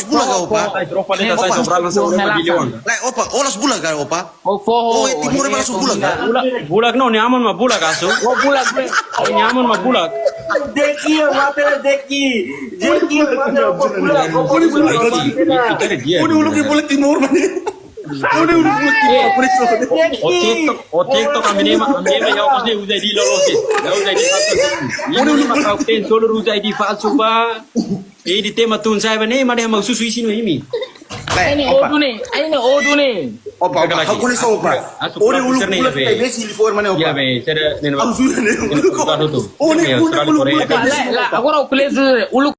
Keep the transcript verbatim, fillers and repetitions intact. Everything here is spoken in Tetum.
las bulak ka, opa? Ai, tropa de Opa. Tasai Sobral na Opa. Sobral Opa. Opa. Lai, opa, o las bulak ka, opa? O foho, O, e Timor o e balas o bulak ka? Bulak, bulak no, nia aman mak bulak asu. O bulak, bulak. O nia aman mak bulak. Deki, mate deki. Deki, mate bulak. Uni bulak. Uni uluk bulak Timor, mane. Uni uluk bulak Timor, por isso. O TikTok, o TikTok, ami-nia ema, ami-nia ema, ya, uza, uza I D loloos. Ya, uza I D falsu. Uni uluk bulak. Tem solo uza I D falsu ba. I D tema tun sai ba ne'e, mane hama susu isin no imi. Ai ne'e, opa. Odu ne'e, ai ne'e odu ne'e. Opa, opa, Kaka lagi. Hakuni so, opa. Asu, asu Uni uluk serne bulak ya, be. Kai besi li for mane, opa. Ya, be, sere neno. Asu ne. Neno, bukan tu. Uni, Ya, uni Australia, uluk Korea. Bulak kai besi. La, la, agora o plezu uluk